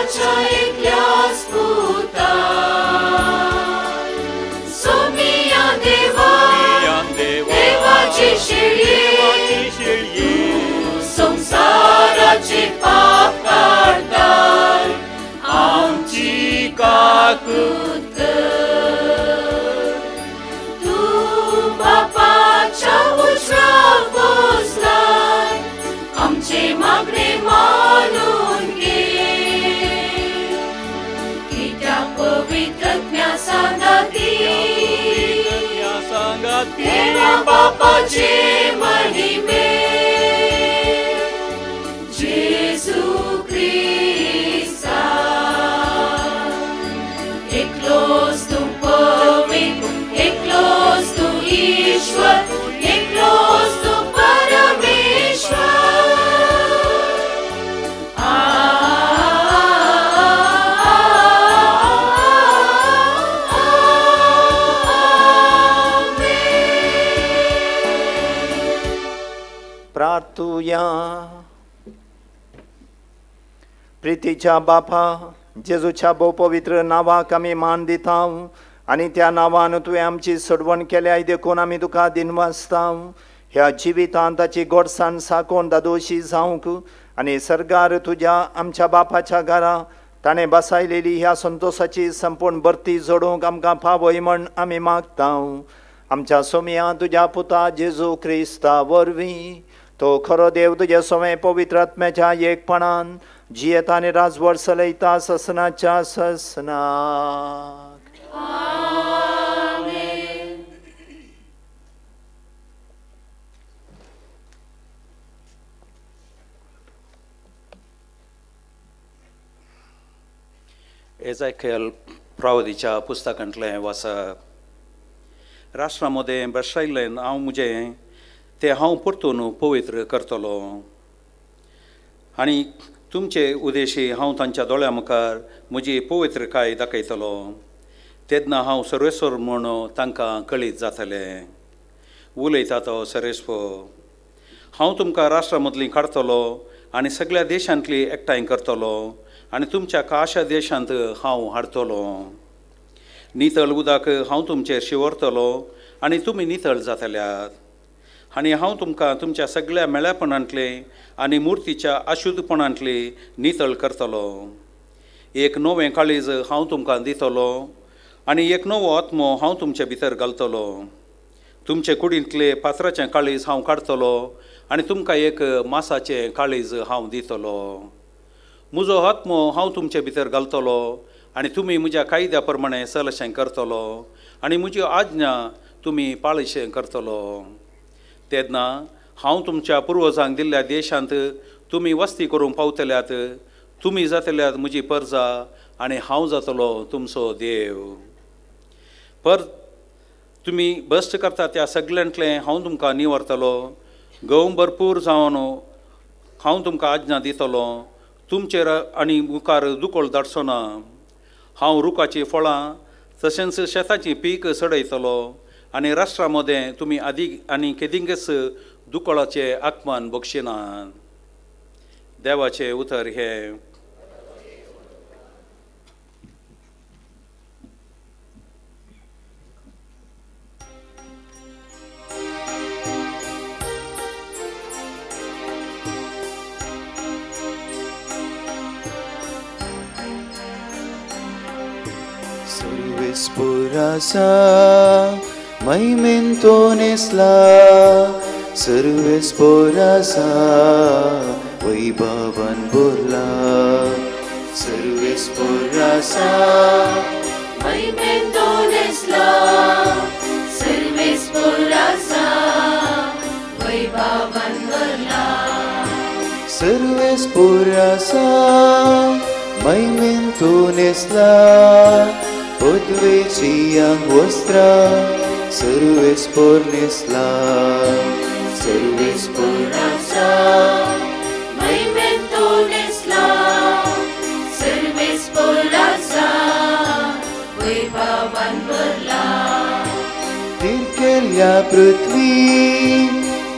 बापाच्या एकल्याच पुता सोमिया देवा देवाची शेळये तूं संवसाराचे पाप काडताय आमची काकूत कर तूं बापाच्या उजव्या बसलाय आमचे मागणे मानून घे कित्याक पवित्रज्ञा सांगाती देवा बापाचे महिमे जेजू क्रिस्ता एकलोच तूं पवित्र एकलोच तूं ईश्वर एकलोच तूं परमेश्वर. प्रार्थुया. प्रितीच्या बापा जेजूच्या भोव पवित्र नांवाक आमी मान दिता आनी त्या नांवान तुवें आमची सोडवण केल्या देखून आमी तुका दिनवासता. ह्या जिवितांत ताची गोडसाण साकोवन दादोशी जावंक आनी सर्गार तुज्या आमच्या बापाच्या घरा ताणें बसायलेली ह्या संतोशाची संपूर्ण भरती जोडूंक आमकां पावय म्हण आमी मागता. आमच्या सोमया तुज्या पुता जेजू क्रिस्ता वरवीं तो खरो देव तुज्या सोमे पवित्र आत्म्याच्या एकपणान जियेता आनी राजवट चलयता ससनाच्या ससनाक. एजायखेल प्रावदीच्या पुस्तकांतलें वाचप. राष्ट्रा मदें भ्रश्टायल्लें हांव म्हजें तें हांव परतून पवित्र करतलो आनी तुमचे उद्देशी हांव तांच्या दोळ्या मुखार म्हजी पवित्रकाय दाखयतलो. तेन्ना हांव सर्वेस्वर म्हूण तांकां कळीत जातलें. उलयता तो सर्वेस्वर. हांव तुमकां राष्ट्रा मदलीं काडटलो आनी सगळ्या देशांतली एकठांय करतलो आनी तुमच्या काशा देशांत हांव हाडटलो. नितळ उदक हांव तुमचेर शिंवरतलो आनी तुमी नितळ जातल्यात. आनी हांव तुमकां तुमच्या सगळ्या मेळ्यापणांतले आनी मुर्तीच्या अशुद्धपणांतले नितळ करतलो. एक नवें काळीज हांव तुमकां दितलो आनी एक नवो आत्मो हांव तुमचे भितर घालतलो. तुमचे कुडींतले पात्राचें काळीज हांव काडटलो आनी तुमकां एक मासाचें काळीज हांव दितलो. म्हजो आत्मो हांव तुमचे भितर घालतलो आनी तुमी म्हज्या कायद्या प्रमाणें चलशें करतलो आनी म्हजी आज्ञा तुमी पाळशें करतलो. तेन्ना हांव तुमच्या पुर्वजांक दिल्ल्या देशांत तुमी वस्ती करूंक पावतल्यात. तुमी जातल्यात म्हजी परजा आनी हांव जातलो तुमचो देव. पर तुमी भश्ट करता त्या सगल्यांतलें हांव तुमकां निवरतलो. गंव भरपूर जावन हांव तुमकां आज्ञा दितलो. तुमचेर आनी मुखार दुकळ धाडचो ना. हांव रुखाचीं फळां तशेंच शेताचीं पीक चडयतलो आनी राष्ट्रा मदें तुमी आदीं आनी केदिंगच दुकळाचें आगमन भोगशिनात. देवाचें उतर हें. Purasa महिमेन तो नेसला सर्वेस पोरासा वैभवान भरला सर्वेस पोरासा महिमेन तो नेसला सर्वेस पोरासा वैभवान भरला सर्वेस पोरासा महिमेन तो नेसला पदवेची अंगवस्त्रा सर्वेस पोर नेसला सर्वेस पोरासा महिमेन तो नेसला सर्वेस पोरासा वैभवान भरला. तिरकेल्या पृथ्वी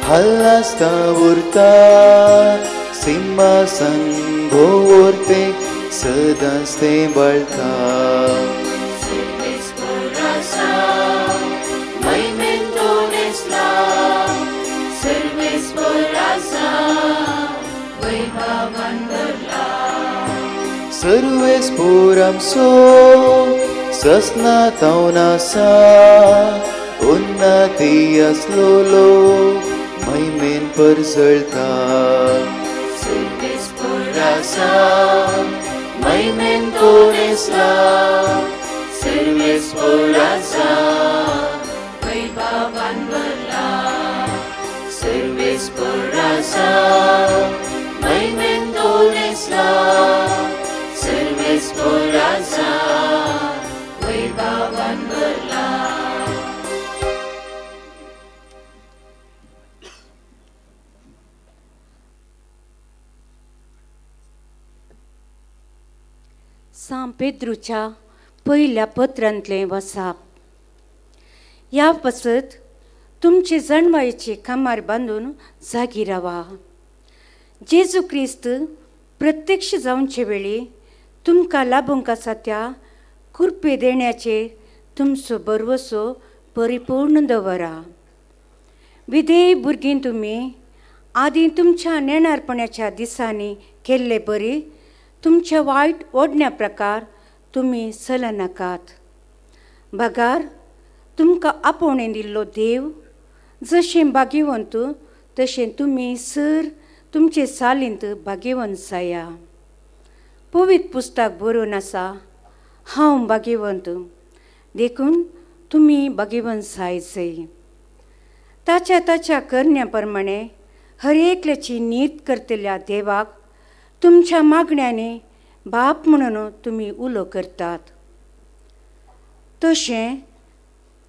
हल्लास्ता उरता सिंहासन भोवरते सदांच तें बाळता. सर्वेस्पोर आमचो ससना तावन आसा, उन्नती आसलोलो महिमेन परजळता. सर्वेस्पोर आसा महिमेन तो नेसला, सर्वेस्पोर आसा वैभवान भरला. सर्वेस्पोर आसा महिमेन तो नेसला, सर्वेस्पोर आसा वैभवान भरला. सांत पेद्रूच्या पयल्या पत्रांतलें वसाप. ह्या पासत तुमचे जाणवायेची कामार बांदून जागी रावा. जेजू क्रिस्त प्रत्यक्ष जावचे वेळी तुमकां लाभूंक आसा त्या कृपे देण्याचेर तुमचो भरवसो परिपूर्ण दवरा. विधेय भुरगीं तुमी आदीं तुमच्या नेणारपणाच्या दिसांनी केल्ले बरी तुमच्या वायट ओडण्या प्रकार तुमी चलनाकात. बगार तुमकां आपोवणें दिल्लो देव जशें भाग्यवंत तशें तुमी सर तुमचे सालींत भाग्यवंत जाया. पवित्र पुस्तक बरोवन आसा, हांव भाग्यवंत, देखून तुमी भाग्यवंत जाय जय. ताच्या ताच्या करण्या प्रमाणे हर एकल्याची नीत करतल्या देवाक तुमच्या मागण्यांनी बाप म्हणून तुमी उलो करतात. तशें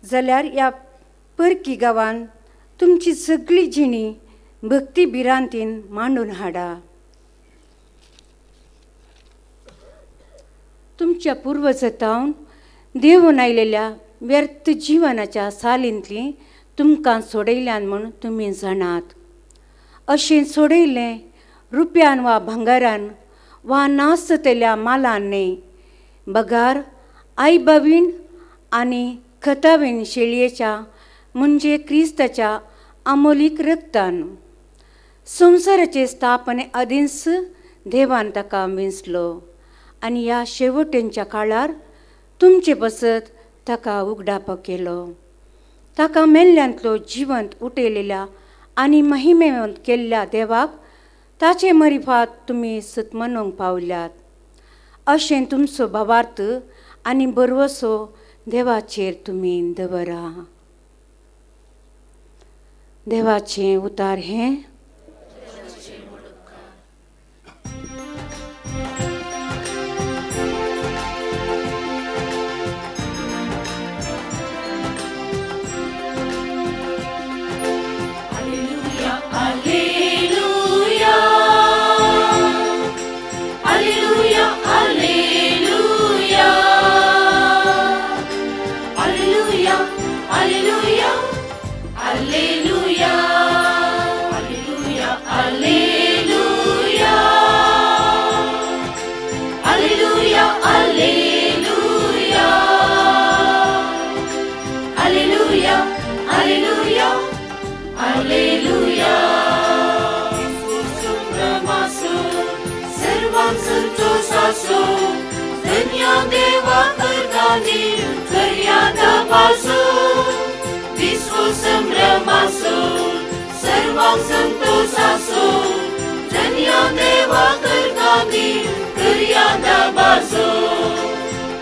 जाल्यार ह्या परकी गांवान तुमची सगळी जिणी भक्ती भिरांतीन मांडून हाडा. तुमच्या पुर्वजतावन देवून आयलेल्या व्यर्थ जिवनाच्या सालींतली तुमकां सोडयल्यान म्हूण तुमी जाणात. अशें सोडयलें रुपयान वा भांगरान वा नासतल्या मालान न्हय, बगार आईबावीन आनी खतावीन शेळयेच्या म्हणजे क्रिस्ताच्या अमोलीक रक्तान. संवसाराचे स्थापने आदींच देवान ताका विंचलो आनी ह्या शेवटेंच्या काळार तुमचे बसत ताका उगडापो केलो. ताका मेल्ल्यांतलो जिवंत उठयलेल्या आनी महिमेवंत केल्ल्या देवाक ताचे मरिफात तुमी सतमनूंक पावल्यात. अशें तुमचो भावार्थ आनी भरवसो देवाचेर तुमी दवरा. देवाचें उतार हें.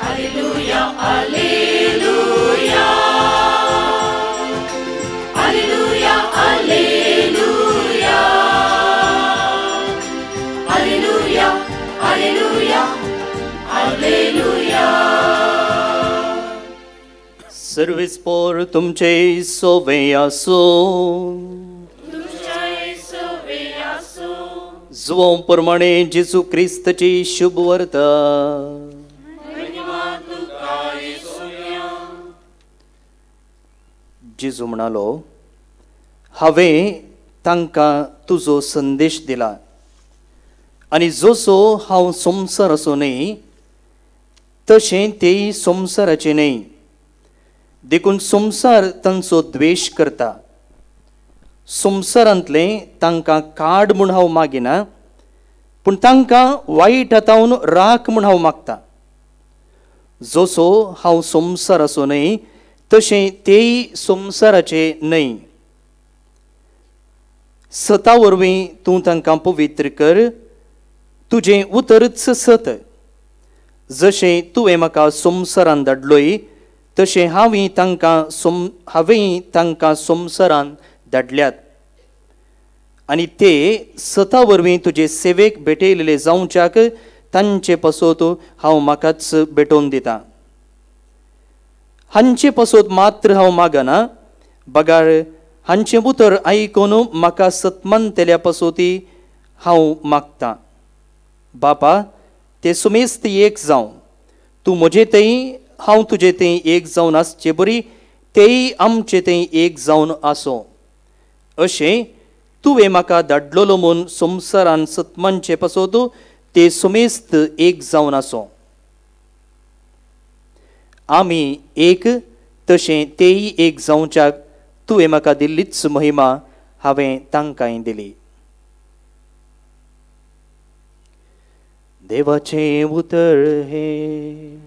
Alleluia, alleluia, alleluia, alleluia, alleluia, alleluia, alleluia. Service पोर तुमचे सोवे आसो, जुवां प्रमाणे जेजू क्रिस्तची शुभ वार्ता. जेजू म्हणालो, हांवें तांकां तुजो संदेश दिला आनी जसो हांव संवसाराचो न्हय तशें तेय संवसाराचे न्हय, देखून संवसार तांचो द्वेश करता। संवसारांतलें तांकां काड म्हूण हांव मागिना, पूण तांकां वायट हातावन राख म्हूण हांव मागता। जसो हांव संवसाराचो न्हय तशें तेय संवसाराचे न्हय। सता वरवीं तूं तांकां पवित्र कर, तुजें उतरच सत। जशें तुवें म्हाका संवसारान धाडलोय तशें हांवें तांकां संवसारान धाडल्यात, आनी ते सता वरवीं तुजे सेवेक भेटयलेले जावच्याक तांचे पासत हांव म्हाकाच भेटोवन दितां। हांचे पासत मात्र हांव मागना, बगार हांचें उतर आयकून म्हाका सतमानतेल्या पासती हांव मागतां। बापा, ते सुमेस्त एक जावं, तूं म्हजे थंय हांव तुजे थंय एक जावन आसचे बरी तेय आमचे थंय एक जावन आसूं। अशें तुवें म्हाका धाडलेलो म्हूण संवसारान सतमानचे पासत ते सुमेस्त एक जावन आसूं। आमी एक तशें तेय एक जावच्याक तुवें म्हाका दिल्लीच महिमा हांवें तांकांय दिली। देवाचें उतर हें।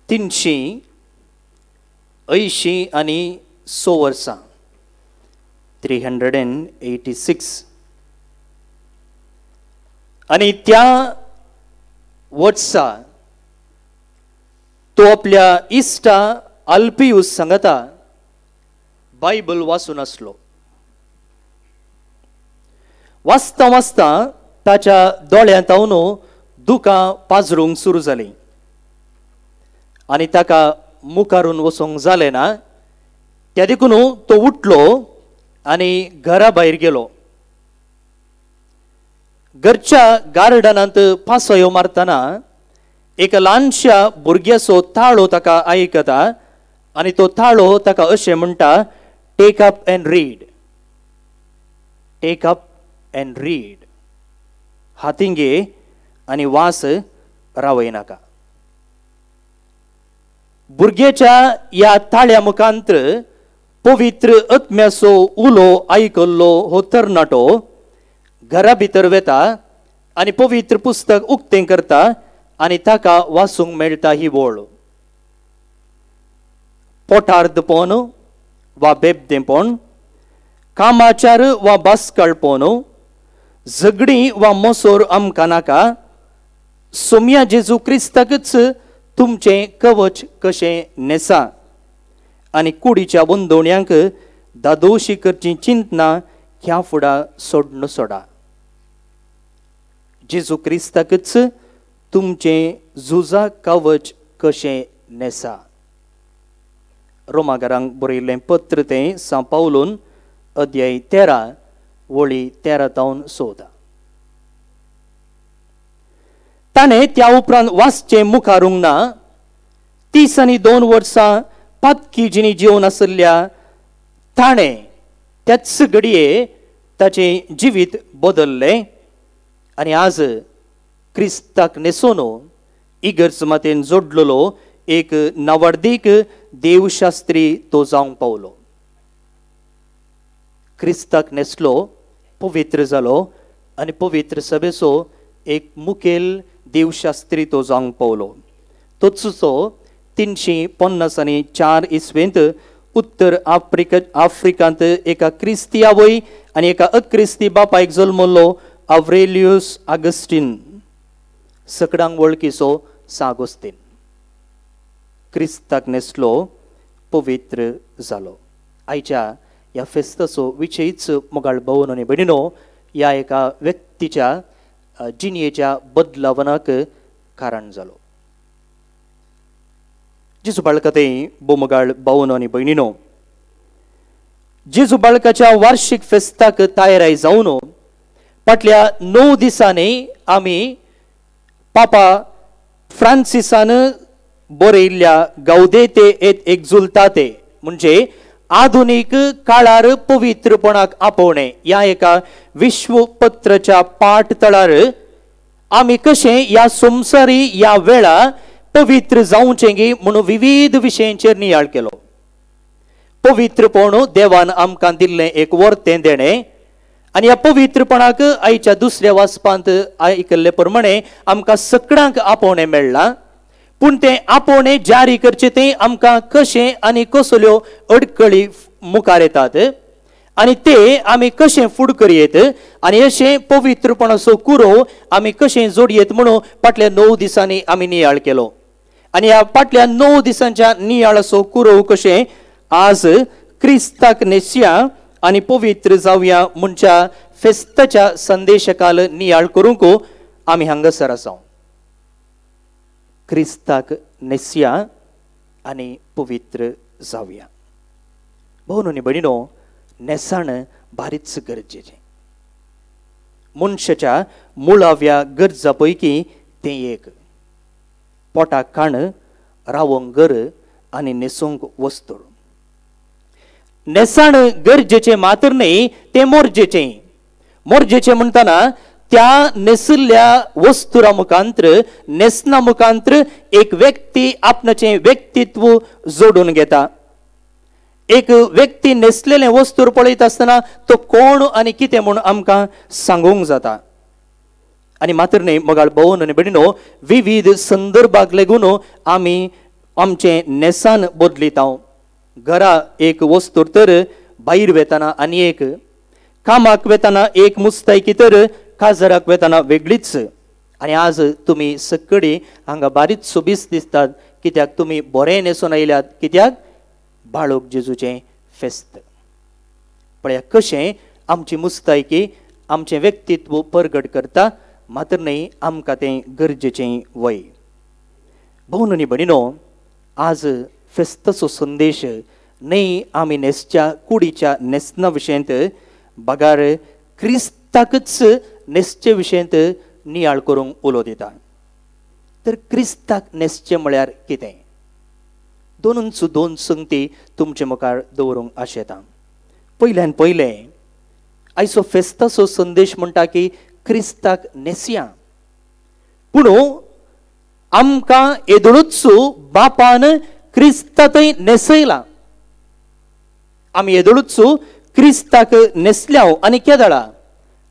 380 आनी 6 वर्सां, 386। आनी त्या वर्सा तो आपल्या इश्टा अल्पियूस सांगता बायबल वाचून आसलो। वाचता वाचता ताच्या दोळ्यांत दुकां पाजरूंक सुरू जालीं आनी ताका मुखारून वचूंक जालें ना। त्या देखून तो उठलो आनी घरा भायर गेलो। घरच्या गार्डनांत पासयो मारतना एक ल्हानशा भुरग्याचो ताळो ताका आयकता आनी तो ताळो ताका अशें म्हणटा, take up and read, take up and read. हातीं घे आनी वास रावयनाका। भुरग्याच्या ह्या ताळ्या मुखांत पवित्र आत्म्याचो उलो आयकल्लो हो तरणाटो घरा भितर वेता आनी पवित्र पुस्तक उक्तें करता आनी ताका वाचूंक मेळटा ही वळ। पोटार्दपण वा बेबदेंपण, कामाचार वा बास्कळपण, झगडीं वा मोसोर आमकां नाका। सोम्या जेजू क्रिस्ताकच तुमचें कवच कशें न्हेसा आनी कुडीच्या बंदोवण्यांक दादोशी करची चिंतना ह्या फुडा सोडून सोडा। जेजू क्रिस्ताकच तुमचें झुजा कवच कशें न्हेसा। रोमागारांक बरयल्लें पत्र तें सां पावलून अध्याय 13 वळी 13 तावन 14। ताणें त्या उपरांत वाचचें मुखारूंक ना। 32 वर्सां पातकी जिणी जेवन आशिल्ल्या ताणें त्याच घडये ताचें जिवीत बदल्लें आनी आज क्रिस्ताक न्हेसोन इगर्ज मातेन जोडलेलो एक नावार्दीक देवशास्त्री तो जावंक पावलो। क्रिस्ताक न्हेसलो, पवित्र जालो आनी पवित्र सभेचो एक मुखेल देवशास्त्री तो जावंक पावलो। तोच तो 354 इसवेंत उत्तर आफ्रिकांत एका क्रिस्ती आवय आनी एका अक्रिस्ती बापायक जल्मल्लो अव्रेलियस आगस्टीन, सकडांक वळखीचो सागोस्तीन। क्रिस्ताक न्हेसलो, पवित्र जालो। आयच्या ह्या फेस्ताचो विशयच मोगाळ भोवन आनी भयणीनो ह्या एका व्यक्तीच्या जिणयेच्या बदलावनाक कारण जालो। जेजू बाळका ते बोमगाळ बावन आनी भयणीनो, जेजू बाळकाच्या वार्षिक फेस्ताक तयाराय जावन फाटल्या 9 दिसांनी आमी पापा फ्रांसिसान बरयल्ल्या गौदेते एत एक्झुल्ताते म्हणजे आधुनीक काळार पवित्रपणाक आपोवणें ह्या एका विश्वपत्राच्या पाठ तळार आमी कशें ह्या संवसारी ह्या वेळा पवित्र जावचें गी म्हणून विविध विशयांचेर नियाळ केलो. पवित्रपण देवान आमकां दिल्लें एक वर्तें देणें आनी ह्या पवित्रपणाक आयच्या दुसऱ्या वाचपांत आयकल्ले प्रमाणे आमकां सगळ्यांक आपोवणें मेळ्ळां. पूण तें आपोवणें जारी करचें तें आमकां कशें आनी कसल्यो अडकळी मुखार येतात आनी ते आमी कशें फुड करयेत आनी अशें पवित्रपणाचो कुरो आमी कशें जोडयेत म्हणून फाटल्या 9 दिसांनी आमी नियाळ केलो. आनी ह्या फाटल्या 9 दिसांच्या नियाळाचो कुरो कशें आज क्रिस्ताक न्हेसया आनी पवित्र जावया म्हणच्या फेस्ताच्या संदेशकाल नियाळ करूंक आमी हांगासर आसा. क्रिस्ताक न्हेसया आनी पवित्र जावया. भोवन आनी भयणीनो, न्हेसण भारीच गरजेचें. मनशाच्या मुळाव्या गरजा पैकी तें एक. पोटाक खाण, रावंक घर आनी न्हेसूंक वस्तू. न्हेसण गरजेचें मात्र न्हय, तें मोरजेचें. मोरजेचें म्हणटना त्या न्हेसिल्ल्या वस्तुरा मुखांत्र, न्हेसणा मुखांत्र एक व्यक्ती आपणाचें व्यक्तित्व जोडून घेता. एक व्यक्ती न्हेसलेलें वस्तूर पळयता आसतना तो कोण आनी कितें म्हूण आमकां सांगूंक जाता. आनी मात्र न्हय मोगाळ भोवन आनी भयणीनो, विविध संदर्भाक लागून आमी आमचें न्हेसण बदलिता. घरा एक वस्तूर तर भायर वेतना आनी एक, कामाक वेतना एक मुस्तायकी तर काजराक वेतना वेगळीच. आनी आज तुमी सगळीं हांगा बारीच सोबीस दिसतात कित्याक तुमी बरें न्हेसून आयल्यात. कित्याक? बाळूक जेजूचें फेस्त. पळया कशें आमची मुस्तायकी आमचें व्यक्तित्व परगट करता, मात्र न्हय आमकां तें गरजेचें वय. भोवन आनी भयणीनो, आज फेस्ताचो संदेश न्हय आमी न्हेसच्या कुडीच्या न्हेसणा विशयांत बगार क्रिस्ताकच न्हेसचे विशयांत नियाळ करूंक उलो दिता. तर क्रिस्ताक न्हेसचें म्हळ्यार कितें? दोनूच दोन संगती तुमचे मुखार दवरूंक आशेता. पयल्यान पयलें, आयचो फेस्ताचो संदेश म्हणटा की क्रिस्ताक न्हेसया. पूण आमकां येदोळूच बापान क्रिस्तातय न्हेसयला. आमी येदोळूच क्रिस्ताक न्हेसल्या आनी केदळा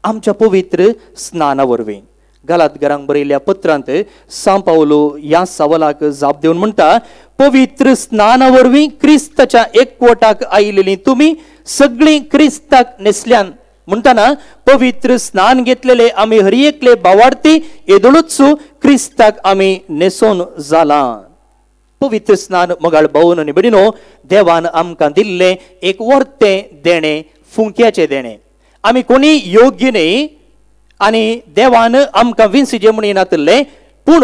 आमच्या पवित्र स्नाना वरवीं. गालातगरांक बरयल्ल्या पत्रांत सांव पावलो ह्या सवालाक जाप दिवन म्हणटा, पवित्र स्नाना वरवीं क्रिस्ताच्या एकवटाक आयिल्लीं तुमी सगळीं क्रिस्ताक न्हेसल्यान. म्हणटना पवित्र स्नान घेतलेले आमी हर एकले बावार्थी येदोळूच क्रिस्ताक आमी न्हेसोन जालां. पवित्र स्नान मोगाळ भोवन आनी भयणीनो, देवान आमकां दिल्लें एक वर्तें देणें, फुंक्याचें देणें. आमी कोणी योग्य न्हय आनी देवान आमकां विंसीचें म्हणून नातिल्लें, पूण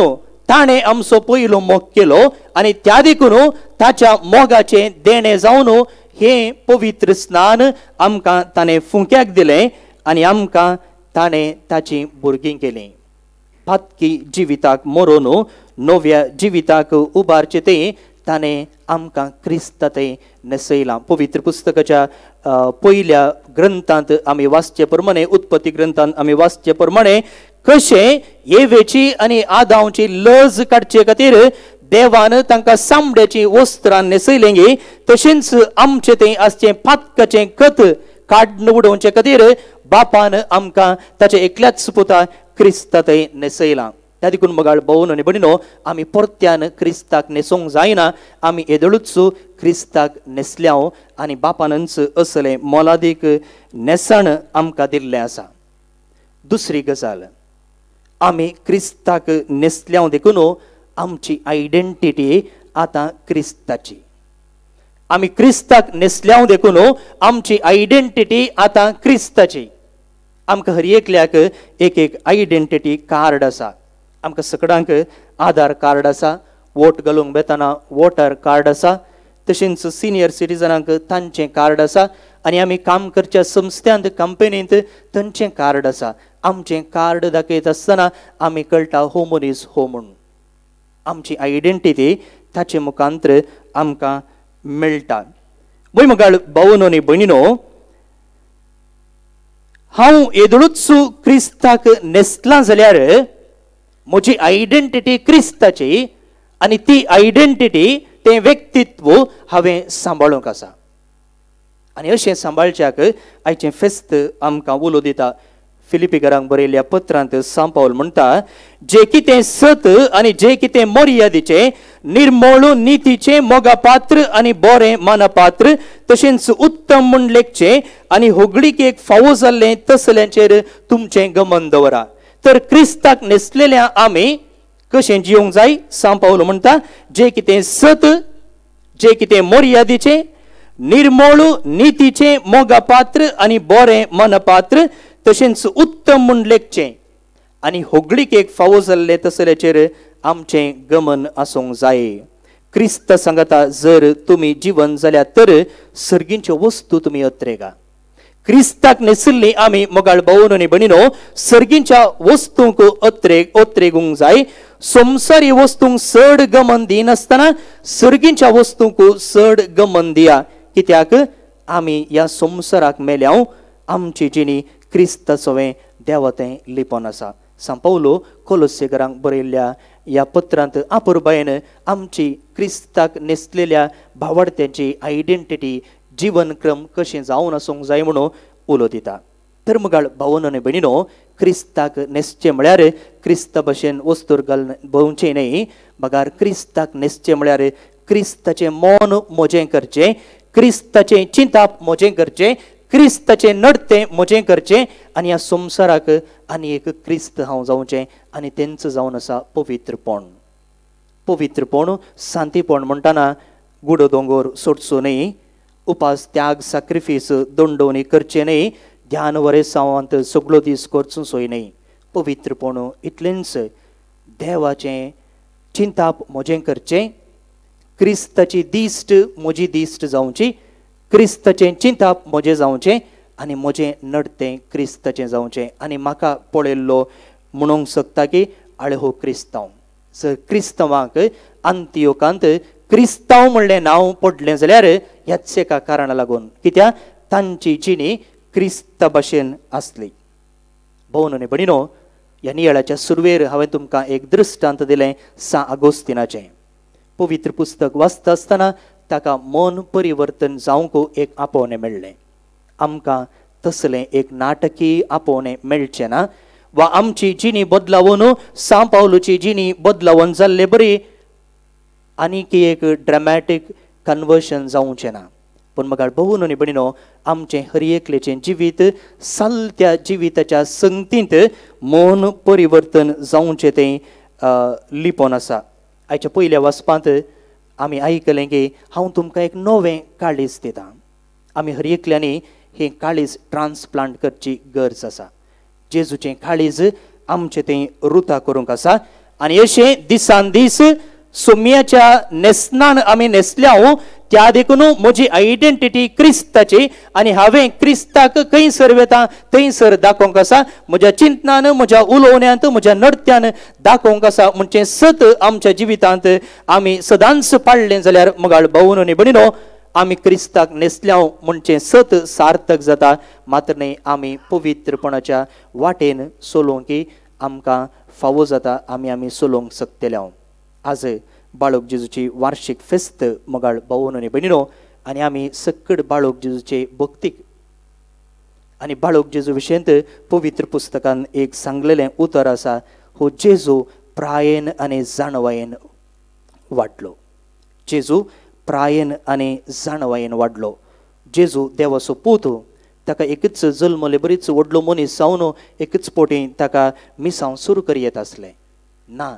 ताणें आमचो पयलो मोग केलो आनी त्या देखून ताच्या मोगाचें देणें जावन हें पवित्र स्नान आमकां ताणें फुंक्याक दिलें आनी आमकां ताणें ताचीं भुरगीं केलीं. पातकी जिविताक मरोन नव्या जिविताक उबारचें तें ताणें आमकां क्रिस्ता थंय न्हेसयलां. पवित्र पुस्तकाच्या पयल्या ग्रंथांत आमी वाचचे प्रमाणे, उत्पत्ती ग्रंथांत आमी वाचचे प्रमाणे कशें येवेची आनी आदांवची लज काडचे खातीर देवान तांकां चामड्याचीं वस्त्रां न्हेसयलें गी, तशेंच आमचें थंय आसचें पातकाचें खत काडून उडोवचे खातीर बापान आमकां ताच्या एकल्याच पुता क्रिस्ता थंय न्हेसयलां. त्या देखून मोगाळ भोवन आनी भयणीनो, आमी परत्यान क्रिस्ताक न्हेसूंक जायना, आमी येदोळूच क्रिस्ताक न्हेसल्या आनी बापानच असलें मोलादीक न्हेसण आमकां दिल्लें आसा. दुसरी गजाल, आमी क्रिस्ताक न्हेसल्या देखून आमची आयडेंटिटी आतां क्रिस्ताची. आमी क्रिस्ताक न्हेसल्या देखून आमची आयडेंटिटी आतां क्रिस्ताची. आमकां हर एकल्याक एक एक आयडेंटिटी कार्ड आसा. आमकां सगळ्यांक आधार कार्ड आसा, वोट घालूंक वेतना वोटर कार्ड आसा, तशेंच सिनियर सिटीजनांक तांचें कार्ड आसा आनी आमी काम करच्या संस्थ्यांत कंपनींत तांचें कार्ड आसा. आमचें कार्ड दाखयत आसतना आमी कळटा हो मनीस हो म्हूण. आमची आयडेंटिटी ताचे मुखांतर आमकां मेळटा. वय मगाळ भावनो आनी भयणीनो, हांव येदोळूच क्रिस्ताक न्हेसलां जाल्यार म्हजी आयडेंटिटी क्रिस्ताची आनी ती आयडेंटिटी तें व्यक्तित्व हांवें सांबाळूंक आसा. आनी अशें सांबाळच्याक आयचें फेस्त आमकां उलो दिता. फिलिपीकरांक बरयल्ल्या पत्रांत सांत पावल म्हणटा, जे कितें सत आनी जे कितें मर्यादेचें, निर्मळ, नितीचें, मोगापात्र आनी बरें मानपात्र, तशेंच उत्तम म्हूण लेखचें आनी होगळिकेक फावो जाल्लें तसल्यांचेर तुमचें गमन दवरा. तर क्रिस्ताक न्हेसलेल्या आमी कशें जिवंक जाय? सांत पावल म्हणटा, जे कितें सत, जे कितें मर्यादेचें, निर्मळ, नितीचें, मोगापात्र आनी बरें मनपात्र, तशेंच उत्तम म्हूण लेखचें आनी होगळिकेक फावो जाल्लें तसल्याचेर आमचें गमन आसूंक जाय. क्रिस्त सांगता जर तुमी जिवन जाल्यार तर सर्गींच्यो वस्तू तुमी अत्रेगा. क्रिस्ताक न्हेसिल्ली आमी मोगाळ भावनो आनी भयणीनो सर्गींच्या वस्तूंक अत्रेगूंक जाय. संवसारी वस्तूंक चड गमन दिनासतना सर्गींच्या वस्तूंक चड गमन दिया. कित्याक आमी ह्या संवसाराक मेल्या, आमची जिणी क्रिस्ताचोवें देवा तें लिपोन आसा. सांत पावलो कोलोसेकरांक बरयल्ल्या ह्या पत्रांत आपुरबायेन आमची क्रिस्ताक न्हेसलेल्या भावार्थ्यांची आयडेंटिटी, जिवनक्रम कशें जावन आसूंक जाय म्हणून उलो दिता. तर मगाळ भावनो आनी भयणीनो, क्रिस्ताक न्हेसचें म्हळ्यार क्रिस्ता भशेन वस्तूर घालून भोंवचें न्हय, बगार क्रिस्ताक न्हेसचें म्हळ्यार क्रिस्ताचें मन म्हजें करचें, क्रिस्ताचें चिंताप म्हजें करचें, क्रिस्ताचें नडतें म्हजें करचें आनी ह्या संवसाराक आनी एक क्रिस्त हांव जावचें आनी तेंच जावन आसा पवित्रपण. पवित्रपण, शांतीपण म्हणटना गुडो दोंगोर सोडचो न्हय, उपास, त्याग, साक्रिफीस, दंडवणी करचें न्हय, ध्यान वरेसांवांत सगळो दीस करचो सोय न्हय. पवित्रपण इतलेंच देवाचें चिंताप म्हजें करचें, क्रिस्ताची दिश्ट म्हजी दिश्ट जावची, क्रिस्ताचें चिंताप म्हजें जावचें आनी म्हजें नडतें क्रिस्ताचें जावचें. आनी म्हाका पळयल्लो म्हणूंक शकता की आळे हो क्रिस्तांव. जर क्रिस्तांवांक अंत्योकांत क्रिस्तांव म्हणलें नांव पडलें जाल्यार ह्याच एका कारणा लागून, कित्याक तांची जिणी क्रिस्ता भाशेन आसली. भोवन आनी भयणीनो, ह्या नियाळाच्या सुरवेर हांवें तुमकां एक दृश्टांत दिलें सांत आगोस्तिनाचें. पवित्र पुस्तक वाचता आसतना ताका मन परिवर्तन जावंक एक आपोवणें मेळ्ळें. आमकां तसलें एक नाटकी आपोवणें मेळचें ना वा आमची जिणी बदलावन सांत पावलूची जिणी बदलावन जाल्ले बरी आनीक एक ड्रामॅटीक कन्वर्शन जावचें ना. पूण म्हाका भोवन आनी भयणीनो, आमचें हर एकलेचें जिवीत सालत्या जिविताच्या संगतींत मन परिवर्तन जावचें तें लिपोन आसा. आयच्या पयल्या वाचपांत आमी आयकलें की हांव तुमकां एक नवें काळीज दितां. आमी हर एकल्यांनी हें काळीज ट्रान्सप्लांट करची गरज आसा. जेजूचें काळीज आमचें तें रुता करूंक आसा आनी अशें दिसान दीस सोम्याच्या न्हेसनान आमी न्हेसल्या, त्या देखून म्हजी आयडेंटिटी क्रिस्ताची आनी हांवें क्रिस्ताक खंयसर वेता थंयसर दाखोवंक आसा. म्हज्या चिंतनान, म्हज्या उलोवण्यांत, म्हज्या नडत्यान दाखोवंक आसा. म्हणचें सत आमच्या जिवितांत आमी सदांच पाळ्ळें जाल्यार मगाळ भावन आनी भयणीनो, आमी क्रिस्ताक न्हेसल्या म्हणचें सत सार्थक जाता. मात्र न्हय आमी पवित्रपणाच्या वाटेन चलोवंक आमकां फावो जाता, आमी आमी चलोवंक शकतले. आज बाळक जेजूची वार्षिक फेस्त मगाळ भावन आनी भयणीनो, आनी आमी सकड बाळक जेजूचे भक्तीक आनी बाळक जेजू विशयंत पवित्र पुस्तकान एक सांगलेलें उतर आसा, हो जेजू प्रायेन आनी जाणवायेन वाडलो. जेजू प्रायेन आनी जाणवायेन वाडलो. जेजू देवाचो पूत, ताका एकच जल्मले बरीच व्हडलो मनीस जावन एकच पोटी ताका मिसांव सुरू करी येत आसलें ना.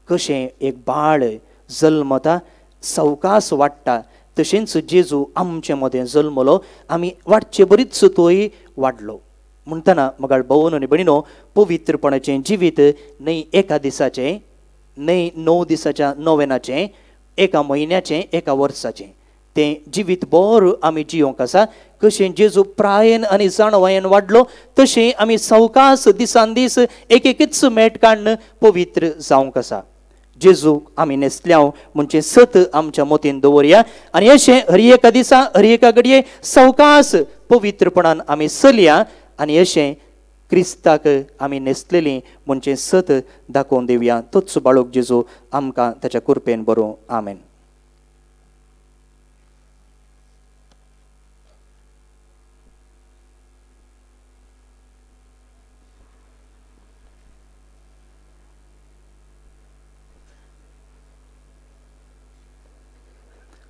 कशें एक बाळ जल्मता सवकास वाडटा, तशेंच जेजू आमचे मदें जल्मलो, आमी वाडचे बरीच तोय वाडलो. म्हणटना मगाळ भोवन आनी भयणीनो, पवित्रपणाचें जिवीत न्हय एका दिसाचें, न्हय 9 दिसाच्या नोवेनाचें, एका म्हयन्याचें, एका वर्साचें, तें जिवीत बरो आमी जियोंक आसा. कशें जेजू प्रायेन आनी जाणवायेन वाडलो तशें आमी सवकास दिसान दीस एक एकच मेट काडून पवित्र जावंक आसा. जेजू आमी न्हेसल्या म्हणजे सत आमच्या मोतीन दवरया आनी अशें हर एका दिसा हर एका घडये सवकास पवित्रपणान आमी चलया आनी अशें क्रिस्ताक आमी न्हेसलेली म्हणजे सत दाखोवन दिवया. तोच बाळक जेजू आमकां ताच्या कृपेन बरोवं. आमेन.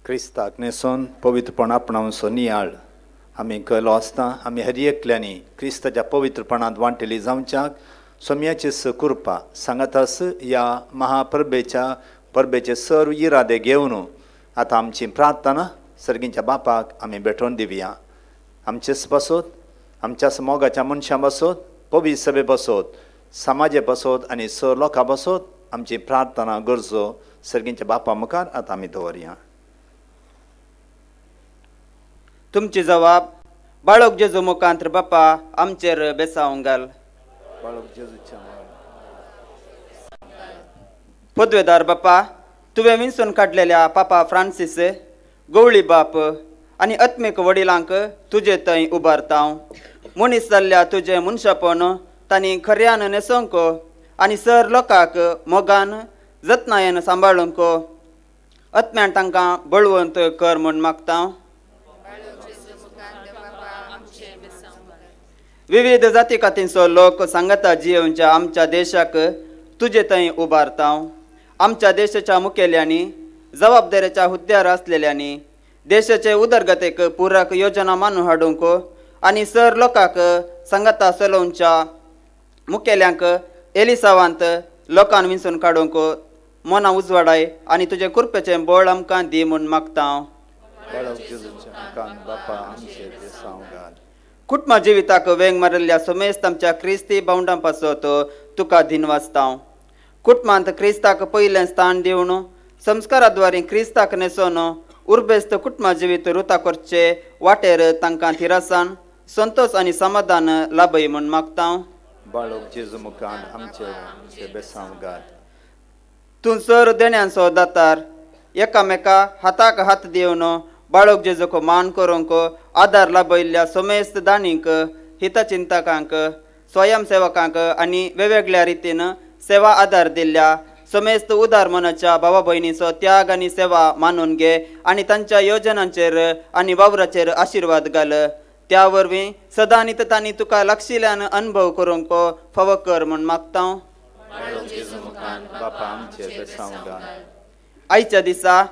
क्रिस्ताक न्हेसोन पवित्रपण आपणावचो नियाळ आमी केलो आसता. आमी हर एकल्यांनी क्रिस्ताच्या पवित्रपणांत वांटेली जावच्याक सोम्याची कृपा सांगातास ह्या महापरबेच्या परबेचे सर्व इरादे घेवन आतां आमची प्रार्थना सर्गींच्या बापाक आमी भेटोवन दिवया. आमचेच पासत, आमच्या मोगाच्या मनशां पासत, पवित्र सभे पासत, समाजे पासत आनी सर लोकां पासत आमची प्रार्थना गरजो सर्गींच्या बापा मुखार आतां आमी दवरया. तुमची जवाब बाळक जेजू मुखांत बापा आमचेर बेसावंक घाल. पदवेदार बापा, तुवें विंचून काडलेल्या पापा फ्रांसीस गवळी बाप आनी आत्मीक वडिलांक तुजे थंय उबारता. मनीस जाल्ल्या तुजें मनशापण तांणी खऱ्यान न्हेसोवंक आनी सर लोकांक मोगान जतनायेन सांबाळूंक आत्म्यान तांकां बळवंत कर म्हूण मागता. विविध जाती कातींचो लोक सांगाता जियेवच्या आमच्या देशाक तुजे थंय उबारता. आमच्या देशाच्या मुखेल्यांनी, जबाबदारेच्या हुद्द्यार आसलेल्यांनी देशाचे उदरगतेक पुरक योजना मानून हाडूंक आनी सर लोकांक सांगाता चलोवच्या मुखेल्यांक एलिसावांत लोकांक विंचून काडूंक मना उजवाडाय आनी तुजे कृपेचें बळ आमकां दी म्हूण मागता. कुटुंबा जिविताक वेंग मारिल्ल्या समेस्त आमच्या क्रिस्ती भावंडां पासत तुका दिनवासता. कुटुंबांत क्रिस्ताक पयलें स्थान दिवन संस्कारा द्वारे क्रिस्ताक न्हेसोवन उर्बेस्त कुटुंबा जिवीत रुता करचे वाटेर तांकां थिरासान संतोष आनी समाधान लाभय म्हूण मागता. तूं सर देण्यांचो दातार एकामेका हाताक हात दिवन बाळक जेजूक मान करूंक आदार लाभयल्ल्या समेस्त दानींक, हितचिंतकांक, स्वयंसेवकांक आनी वेगवेगळ्या रितीन सेवा आदार दिल्ल्या समेस्त उदार मनाच्या भावा भयणीचो त्याग आनी सेवा मानून घे आनी तांच्या योजनांचेर आनी वावराचेर आशिर्वाद घाल. त्या वरवीं सदांनी तांणी तुका लागशिल्ल्यान अनुभव करूंक फावो कर म्हूण मागता. आयच्या दिसा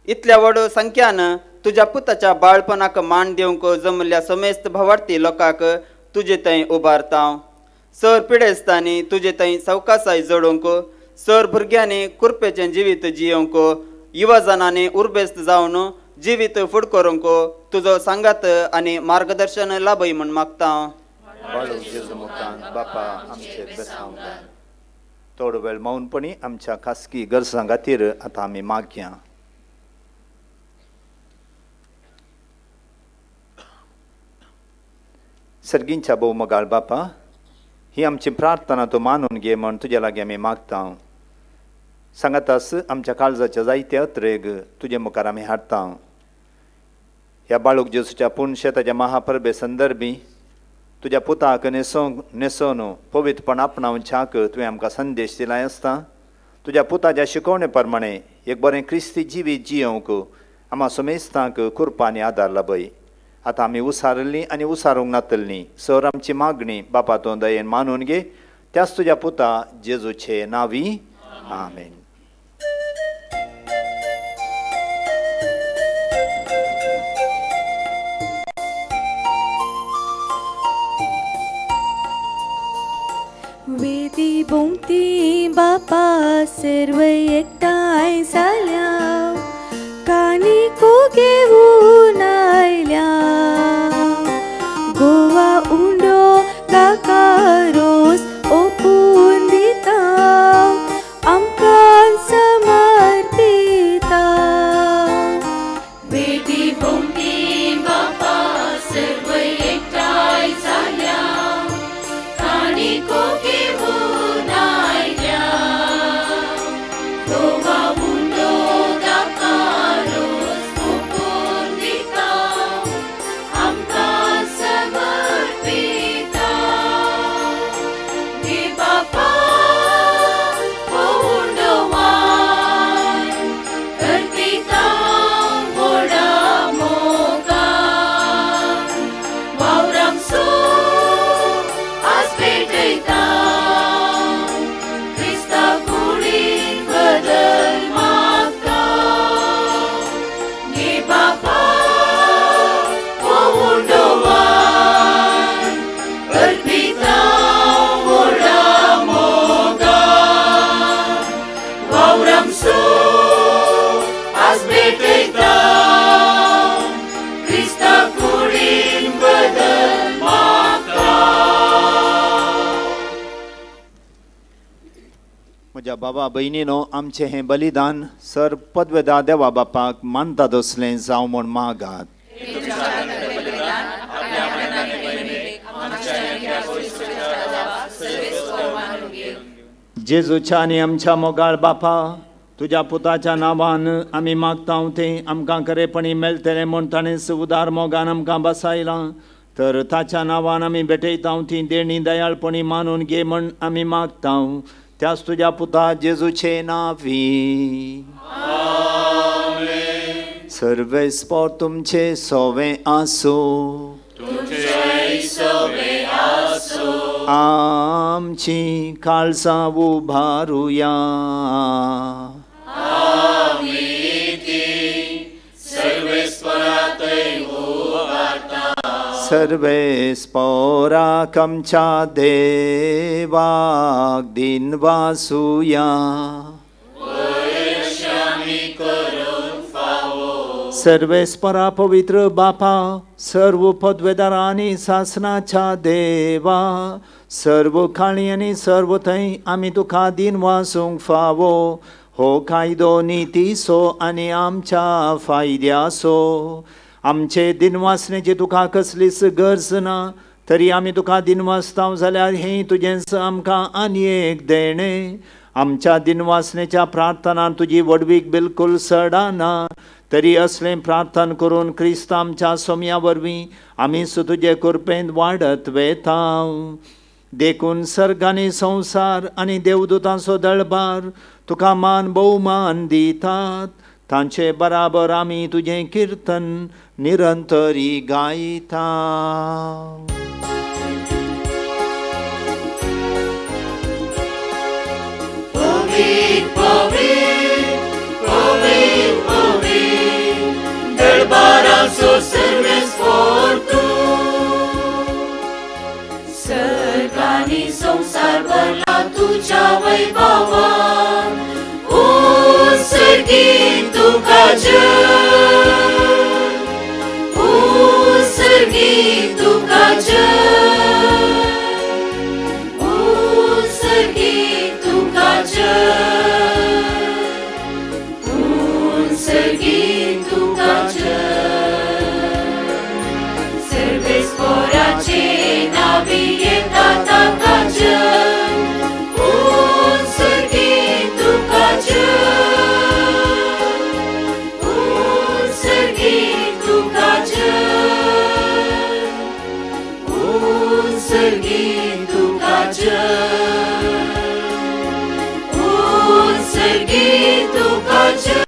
इतल्या व्हड संख्यान तुज्या पुताच्या बाळपणाक मान दिवंक जमल्ल्या समेस्त भावार्थी लोकांक तुजे थंय उबारता. सर पिडेस्तांनी तुजे थंय सवकासाय जोडूंक, सर भुरग्यांनी कुरपेचें जिवीत जियोवंक, युवा जणांनी उर्बेस्त जावन जिवीत फुड करूंक तुजो सांगात आनी मार्गदर्शन लाभय म्हूण मागता. थोडो वेळ मौनपणी आमच्या खासगी गरजां खातीर आतां आमी मागया. सर्गींच्या भोवमगाळ बापा, ही आमची प्रार्थना तूं मानून घे म्हण तुज्या लागीं आमी मागता. सांगातास आमच्या काळजाच्या जायते अत्रेग तुजे मुखार आमी हाडटा. ह्या बाळूक जेजूच्या पुनशेताच्या महापरबे संदर्भी तुज्या पुताक न्हेसोवन पवित्रपण आपणावच्याक तुवें आमकां संदेश दिलाय आसता. तुज्या पुताच्या शिकवणे प्रमाणे एक बरें क्रिस्ती जिवीत जियोवंक आमा समेस्तांक कृपा आनी आदार लाभय. आतां आमी उसारल्लीं आनी उसारूंक नातल्लीं सर आमची मागणी बापा तूं दयेन मानून घे त्याच तुज्या पुता जेजूचे नांवी. आमेन. वेदी भोंवती बापा सर्व एकठांय जाल्या कानिको घेवन आयल्या. गोवा उंडो काका रोस ओपून दिता आमकां समर्पिता. वेदी भोंवती बापा सर्व एकठांय जाल्या कानिको घेवन आयल्या. म्हज्या बाबा भयणीनो, आमचें हें बलिदान सर पदवेदा देवा बापाक मानता तसलें जावं म्हूण मागात. जेजूच्या आनी आमच्या मोगाळ बापा, तुज्या पुताच्या नांवान आमी मागता तें आमकां खरेपणी मेळटलें म्हूण ताणें उदार मोगान आमकां बसायलां. तर ताच्या नांवान आमी भेटयता ती देणी दयाळपणी मानून घे म्हूण आमी मागता, त्याच तुज्या पुता जेजूचे नांवी. सर्वेस्पोर तुमचे सोवे आसूं. आमची काळजां उबारुया. सर्वेस्पोराक आमच्या देवाक दिनवासुया. सर्वेस्परा पवित्र बापा, सर्व पदवेदारा आनी सासनाच्या देवा, सर्व काळी आनी सर्व थंय आमी तुका दिनवासूंक फावो. हो कायदो नितीचो आनी आमच्या फायद्याचो. आमचे दिनवासनेची तुका कसलीच गरज ना, तरी आमी तुका दिनवासता जाल्यार हें तुजेंच आमकां आनी एक देणें. आमच्या दिनवासनेच्या प्रार्थनान तुजी व्हडवीक बिलकुल सडना, तरी असलें प्रार्थना करून क्रिस्त आमच्या सोम्या वरवीं आमी तुजे कृपेन वाडत वेता. देखून सर्ग आनी संवसार आनी देवदूतांचो दळबार तुका मान भोवमान दितात. तांचे बराबर आमी तुजें किर्तन निरंतरी गायता. सर्ग आनी संवसार भरला तुज्या वैभवान. उत्सर्गीत तुका जय, उत्सर्गीत तुका जय, उत्सर्गीत तुका जय, उत्सर्गीत तुका जय. सर्वेस्पोराचे नावी येता ताका जय, उत्सर्गीत तुका जय, उत्सर्गीत तुका जय, उत्सर्गीत तुका जय, उत्सर्गीत तुका जय.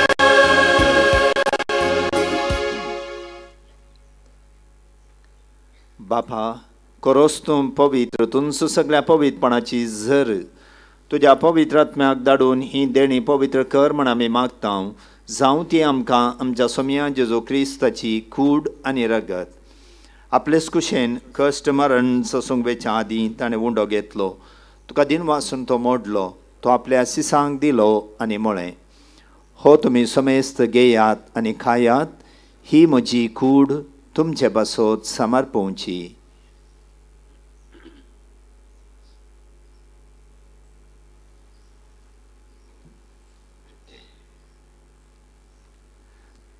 बापा, करोस तूं पवित्र तुमचो सगळ्या पवित्रपणाची झर तुज्या पवित्र आत्म्याक धाडून ही देणी पवित्र कर म्हण आमी मागता. जावं ती आमकां आमच्या सोम्या जेजू क्रिस्ताची कूड आनी रगत. आपलेच कुशेन कश्ट मरण सोसूंक वेच्या आदीं ताणें उंडो घेतलो, तुका दिनवासून तो मोडलो, तो आपल्या सिसांक दिलो आनी म्हळें, हो तुमी समेस्त घेयात आनी खायात, ही म्हजी कूड तुमचे पासत समर्पोवची.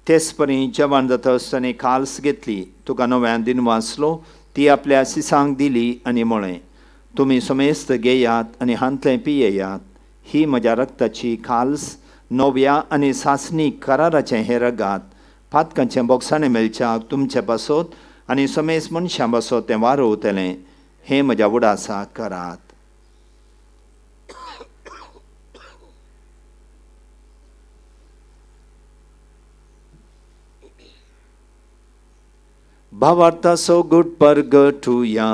तेच परी जेवण जाता आसतना काल्स घेतली, तुका नव्यान दिनवासलो, ती आपल्या सिसांक दिली आनी म्हळें, तुमी समेस्त घेयात आनी हांतलें पियेयात, ही म्हज्या रक्ताची काल्स, नव्या आनी सासणी कराराचें हें रगात, पातकांचें बोगसाणें मेळच्याक तुमचे पासत आनी समेस्त मनशां पासत तें वारोवतलें. हें म्हज्या उडासाक करात. भावार्थाचो गुट परगटुया.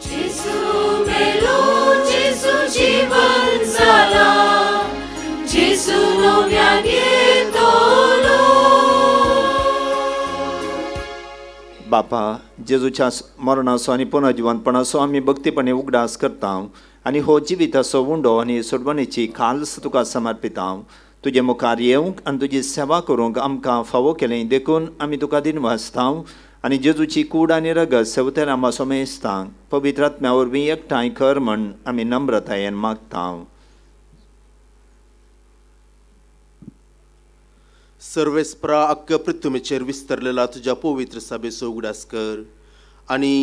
जेजू मेलो, जेजू जीवन जाला, जेजू नव्यान येतलो. बापा, जेजूच्या मरणाचो आनी पुनर्जिवंतपणाचो आमी भक्तीपणी उगडास करता आनी हो जिविताचो उंडो आनी सोडवणेची खालस तुका समर्पिता. तुजे मुखार येवंक आनी तुजी सेवा करूंक आमकां फावो केलें देखून आमी तुका दिनवासता आनी जेजूची कूड आनी रगत सेवतेल्या आमकां सोमेस्तांक पवित्र आत्म्या वरवीं एकठांय कर म्हण आमी नम्रतायेन मागता. सर्वेस्परा अख्ख्या पृथ्वीचेर विस्तरलेला तुज्या पवित्र सभेचो उगडास कर आनी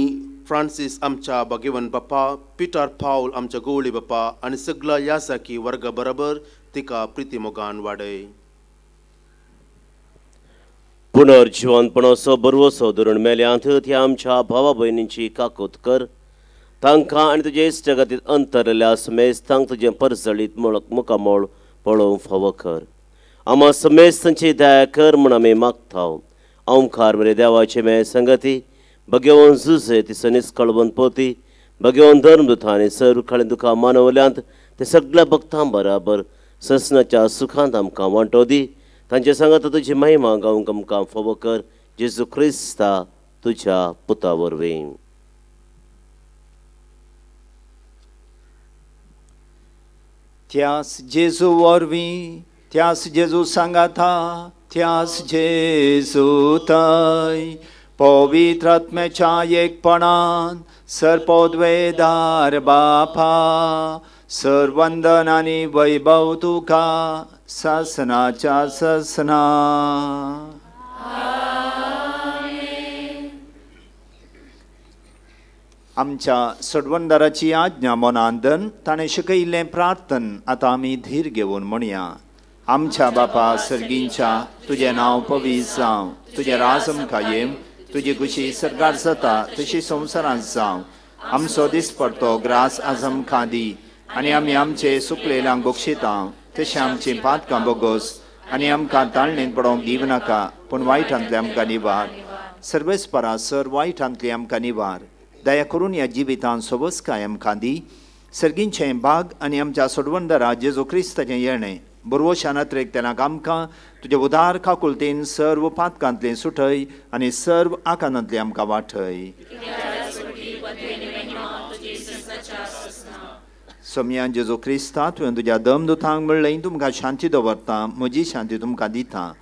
फ्रांसीस आमच्या भाग्यवन बापा, पिटर पावल आमच्या गवळी बापा आनी सगळ्या यासाकी वर्गा बरोबर तिका प्रिती मोगान वाडय. पुनर्जिवनपणाचो बरवसो धरून मेल्यांत त्या आमच्या भावा भयणींची काकूत कर. तांकां आनी तुजे इश्टगतींत अंतरलेल्या समेस्तांक तुजें परजळीत मुखामळ पळोवंक फावो कर. आमा समेस्तांची दया कर म्हूण आमी मागता. ओंकार मरे देवाचे मे संगती भगेवन जुजे तिसो निस्कळवन पोती भगेवन धर्मदुतां आनी सर्व काळी दुखां मानवल्यांत ते सगळ्या भक्तां बराबर ससनाच्या सुखांत आमकां वांटो दी. तांचे सांगात तुजी महिमा गावंक आमकां फावो कर. जेजू क्रिस्ता तुज्या पुता वरवीं. त्यास जेजू वरवीं, त्यास जेजू सांगाता, त्यास जेजू थंय पवित्र आत्म्याच्या एकपणान सर्पोद्वेदार बापा सर्वंदन आनी वैभव तुका सासनाच्या ससना. आमच्या सडवंदाराची आज्ञा मनांदन ताणें शिकयिल्लें प्रार्थन आतां आमी धीर घेवन म्हणया. आमच्या बापा सर्गींच्या, तुजें नांव पवित्र जावं, तुजें राज आमकां येवं, तुजी खुशी सरकार जाता तशी संवसारांत जावं. आमचो दिसपडतो ग्रास आज आमकां दी आनी आमी आमचे सुकलेल्यांक बक्षिता तशें आमचीं पातकां बोगोस आनी आमकां ताळणेंत पडोवंक दिवं नाका, पूण वायटांतलें आमकां निवार. सर्वेस्परा सर वायटांतलें आमकां निवार. दया करून ह्या जिवितांत सोबसकाय आमकां दी. सर्गींचें भाग आनी आमच्या सोडवंदरा जेजू क्रिस्ताचें येणें बरवशान अत्रेकतेलांक आमकां तुजे उदार काकुलतेन सर्व पातकांतलें सुटय आनी सर्व आकांतांतलें आमकां वाटय. सोमयान जेजू क्रिस्ता तुवें तुज्या दमदुतांक म्हणलें तुमकां शांती दवरता, म्हजी शांती तुमकां दिता.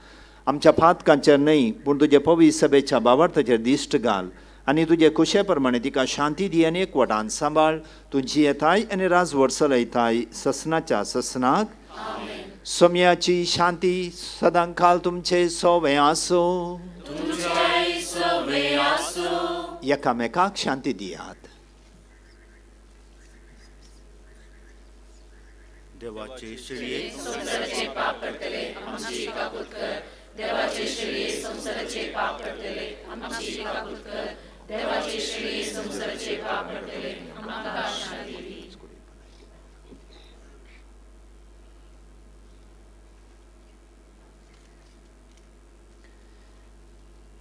आमच्या पातकांचेर न्हय पूण तुजे पवित्र सभेच्या बावार्थाचेर दिश्ट घाल आनी तुजे कुशे प्रमाणे तिका शांती दी आनी एकवटान सांबाळ. तूं जियेताय आनी राजवट चलयताय ससनाच्या ससनाक. सोमयाची शांती सदांकाल तुमचे सोवे आसूं. एकामेकाक शांती दियात. देवाचे शेळये संवसाराचे पाप करतले आमची काकूत कर. देवाचे शेळये संवसाराचे पाप करतले आमची काकूत कर. देवाचे शेळये संवसाराचे पाप करतले आमकां शांती दी.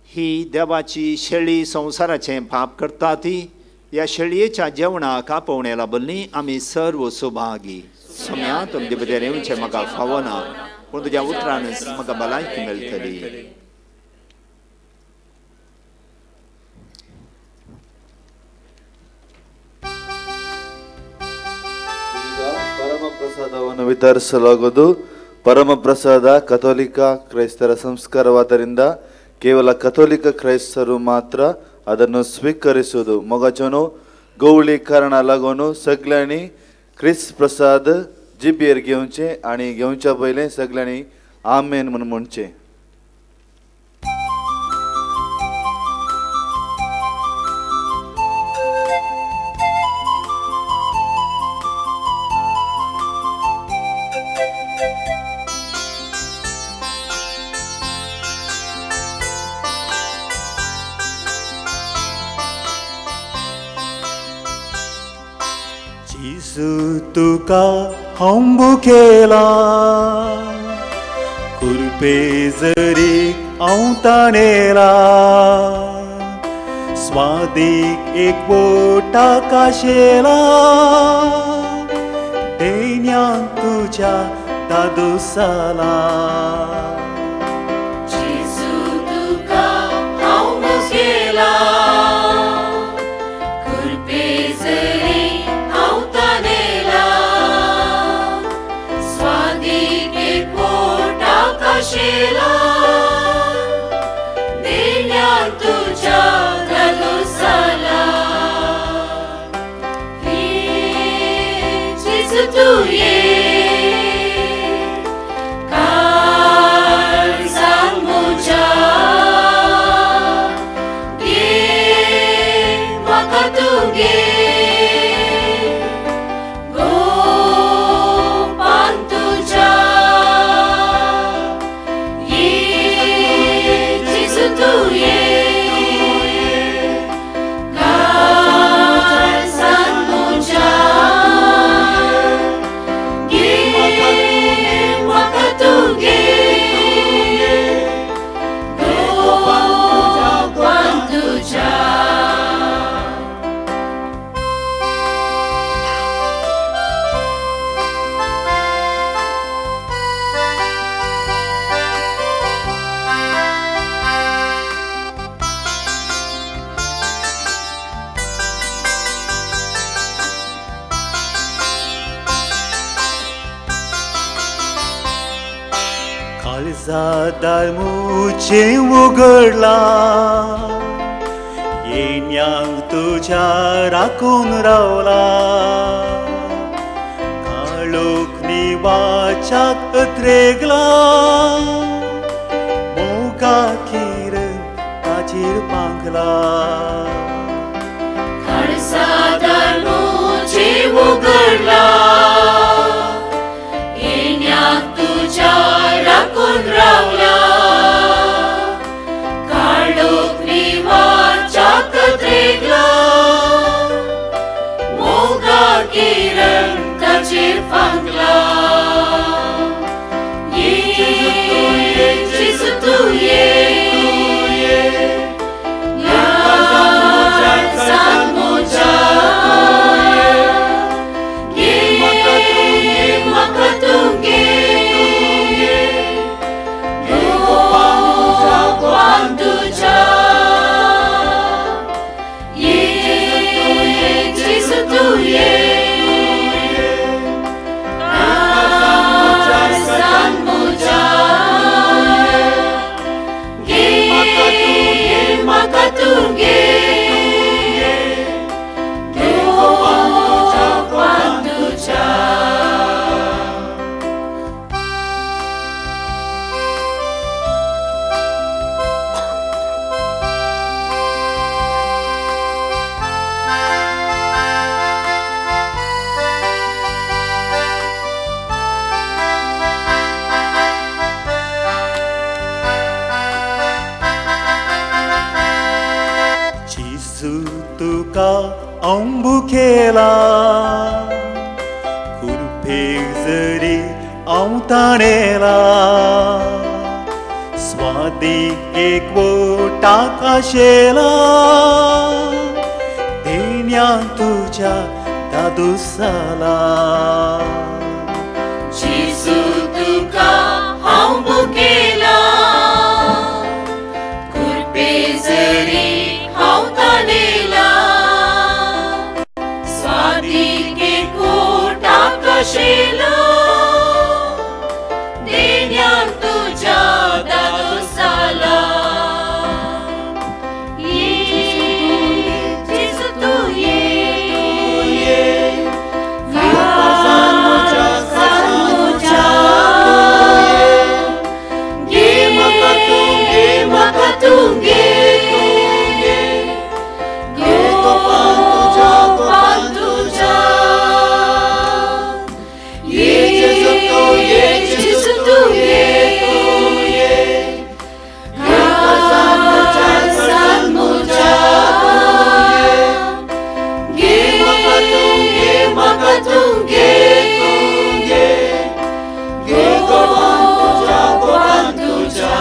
ही देवाची शेळी संवसाराचें पाप करता ती ह्या शेळयेच्या जेवणाक आपोवणे लाबल्ली आमी सर्व सुभागी. सोम्या तुमचे भितर येवचें म्हाका फावना, पूण तुज्या उतरानच म्हाका भलायकी मेळटली. ಪರಮಪ್ರಸಾದವನ್ನು ವಿತರಿಸಲಾಗುವುದು. ಪರಮಪ್ರಸಾದ ಕಥೋಲಿಕ ಕ್ರೈಸ್ತರ ಸಂಸ್ಕಾರವಾದ್ದರಿಂದ ಕೇವಲ ಕಥೋಲಿಕ ಕ್ರೈಸ್ತರು ಮಾತ್ರ ಅದನ್ನು ಸ್ವೀಕರಿಸುವುದು. ಮೊಗಚನು ಗೌಳಿ ಕಾರಣ लागून सगळ्यांनी क्रिस्त प्रसाद जिबेर घेवचे आनी घेवच्या पयलें सगळ्यांनी आमेन म्हूण म्हणचें. तुका हांव भुकेला कुरपे जरी हांव ताणेला स्वादीक एक बोटा काशेला देण्यांक तुज्या दादोसाला. देण्या तुझ्या जेजू तूं ये काळजांत म्हज्या घे म्हाका तूं घे गोपान तुज्या ये जेजू तूं ये काळजांत म्हज्या घे म्हाका तूं घे गोपान तुज्या. काळजादार मुचें उगडला येण्याक तुज्या राखून रावला काळोख निवाच्याक अत्रेगला मोगा किरण ताचेर पांगला. काळजादार मुचें उगडला येण्याक तुज्या राखून रावला काळोख निवाच्याक अत्रेगला मोगा किरण ताचेर फांकला. ये जेजू तूं ये काळजांत म्हज्या घे म्हाका तूं घे गोपान तुज्या ये जेजू तूं ये काळजांत म्हज्या घे म्हाका तूं घे गोपान तुज्या. जेजू तुका हांव भुकेला कुरपेक जरी हांव ताणेला स्वादीक एकवटाक आशेला देण्या तुज्या दादोसाला. जेजू तुका हांव भुकेला कुरपे जरी हांव ताणेला स्वादीक एकवटाक आशेला देण्याक तुज्या दादोसाला. ये जेजू तूं ये काळजांत म्हज्या घे म्हाका तूं घे गोपान तुज्या ये जेजू तूं ये काळजांत म्हज्या घे म्हाका तूं घे गोपान तुज्या.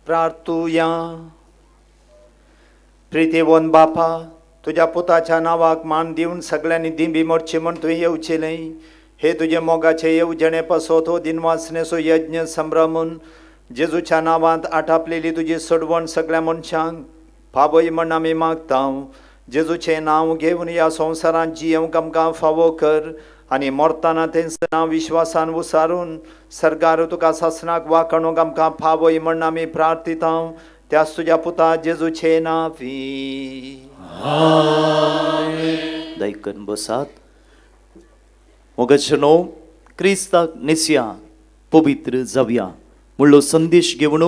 प्रार्थुया. प्रितीवन बापा, तुज्या पुताच्या नांवाक मान दिवन सगळ्यांनी दिंबी मोडची म्हण तुवें येवचेलें. हे तुजे मोगाचे येवजणे पासत हो दिनवासनेचो यज्ञ संभ्रमून जेजूच्या नांवांत आटापलेली तुजी सोडवण सगळ्या मनशांक फावय म्हण आमी मागता. जेजूचें नांव घेवन ह्या संवसारांत जियेवंक आमकां फावो कर आनी मरतना तेंच नांव विश्वासान उसारून सरकार तुका सासणाक वांकणूंक आमकां फावय म्हण आमी प्रार्थिता. त्याच तुज्या पुता जेजूचे नांवी. दायकन बसात. मोगाचेनो क्रिस्ताक नेसया पवित्र जावया म्हणलो संदेश घेवन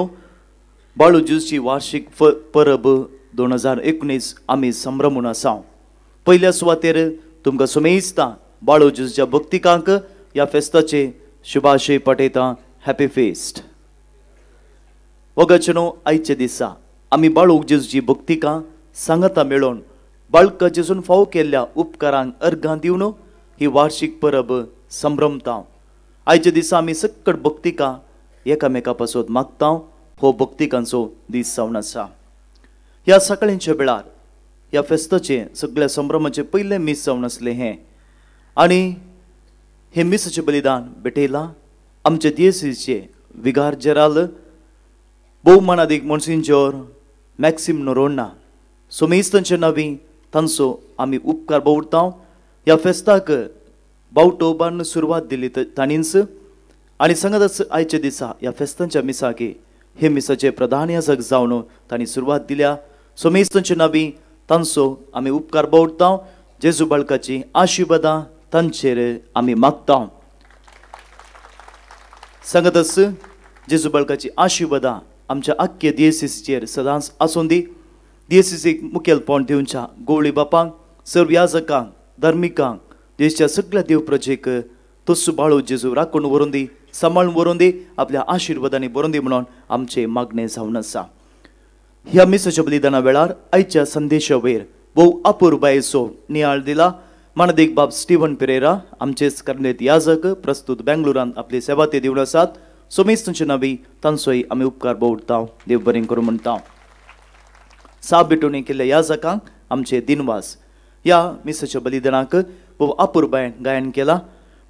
बाळू जेजूची वार्षिक परब 2019 आमी संभ्रमून आसा. पयल्या सुवातेर तुमकां सुमेस्ता बाळू जेजूच्या भक्तिकांक ह्या फेस्ताचे शुभाशय पाठयता. Happy feast. मोगाचेनो आयच्या दिसा आमी बाळू जेजूची भक्तिकां सांगाता मेळोवन बाळका जेजून फावो केल्ल्या उपकारांक अर्घां दिवन ही वार्षिक परब संभ्रमता. आयच्या दिसा आमी सक्कड भक्तिकां एकामेका पासत मागता. हो भक्तिकांचो दीस जावन आसा. ह्या सकाळींच्या वेळार ह्या फेस्ताचें सगळ्या संभ्रमाचें पयलें मीस जावन आसलें हें आनी हें मिसाचें बलिदान भेटयलां आमचे दियेसीचे विगार जेराल भोवमानादीक मोन्सिंजोर मॅक्सिम नोरोन्ना सोमेस्तांचे नांवी तांचो आमी उपकार बावडता. ह्या फेस्ताक बावटो बांदून सुरवात दिली ताणींच आनी सांगतच आयच्या दिसा ह्या फेस्तांच्या मिसाके हे मिसाचे प्रधान याजक जावन तांणी सुरवात दिल्या. सोमेस्तांचे नांवी तांचो आमी उपकार बावडता. जेजू बाळकाची आशिर्वादां तांचेर आमी मागता. सांगतच जेजू बाळकाची आशिर्वादां आमच्या आख्खे दियेसीचेर सदांच आसूं दी. दियेसीक मुखेलपण दिवच्या गोवळी बापांक, सर्व याजकांक, धार्मिकांक, देशच्या सगळ्या देव प्रजेक तस्सू बाळू जेजू राखून व्हरून दी, सांबाळून व्हरून दी, आपल्या आशिर्वादांनी भरून दी म्हणून आमचें मागणें जावन आसा. ह्या मिसाच्या बलिदाना वेळार आयच्या संदेशा वयर भोव अपुरबायेचो नियाळ दिला मानदीक बाब स्टीवन पेरेरा आमचेच कर्नेत याजक प्रस्तुत बेंगलोरांत आपली सेवा ते दिवन आसात. सोमेस्तांचे नांवी तांचोय आमी उपकार बावडता. देव बरें करूं म्हणटा. साब भेटवणी केल्ल्या याजकांक आमचे दिनवास. ह्या मिसाच्या बलिदानाक भोव अपुरबायेन गायन केला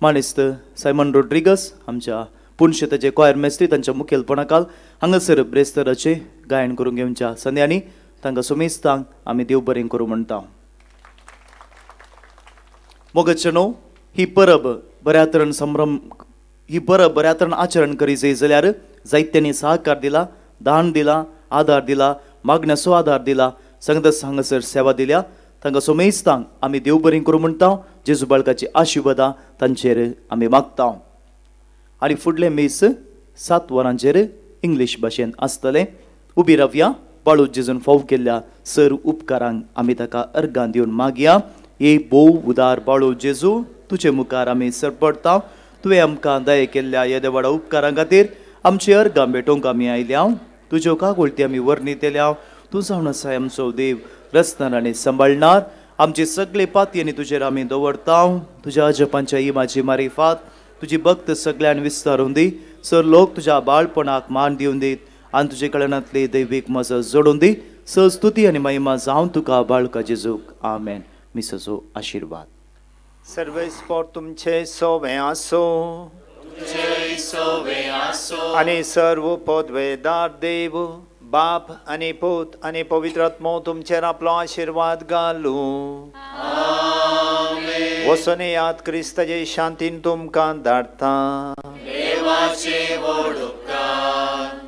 मानेस्त सायमन रोड्रिगस आमच्या पुणशेताचे कॉयर मेस्त्री तांच्या मुखेलपणाकाल हांगासर ब्रेस्तराचे गायन करूंक घेवच्या संद्यांनी तांकां सोमेस्तांक आमी देव बरें करूं म्हणटा. मोगाचेनो ही परब बऱ्या तरेन संभ्रम ही परब बऱ्या तरेन आचरण करी जाय जाल्यार जायत्यांनी सहकार दिला, दान दिला, आदार दिला, मागण्याचो आदार दिला, सांगतच हांगासर सेवा दिल्या. तांकां सोमेस्तांक आमी देव बरें करूं म्हणटा. जेजू बाळकाची आशिर्वादां तांचेर आमी मागता. आनी फुडलें मीस 7 वरांचेर इंग्लीश भाशेन आसतलें. उबी रावया. बाळू जेजून फाव केल्ल्या सर उपकारांक आमी ताका अर्घां दिवन मागया. हे भोव उदार बाळू जेजू तुजे मुखार आमी सरपडटा. तुवें आमकां दया केल्ल्या येद्या व्हडा उपकारां खातीर आमची अर्घां भेटोवंक आमी आयल्या. तुज्यो कागोळटी आमी वर्णितल्या. तूं जावन आसा आमचो देव, रचणार आनी सांबाळणार. आमची सगळे पातयेनी तुजेर आमी दवरता. तुज्या अजपांच्या इमाची मारिफात तुजी भक्त सगळ्यान विस्तारून दी. सर लोक तुज्या बाळपणाक मान दिवन दीत आनी तुजे कल्याणांतली दैवीक मजत जोडून दी. स स्तुती आनी महिमा जावन तुका बाळका जेजूक. आमेन. मिसाचो आशिर्वाद. सर्वेस्पोर तुमचे सोवे आसो आनी सर्व पदवेदार देव बाप आनी पूत आनी पवित्र आत्मो तुमचेर आपलो आशिर्वाद घालूं. वचून याद क्रिस्ताचे शांतीन तुमकां धाडटा. देवाचे व्हड उपकार.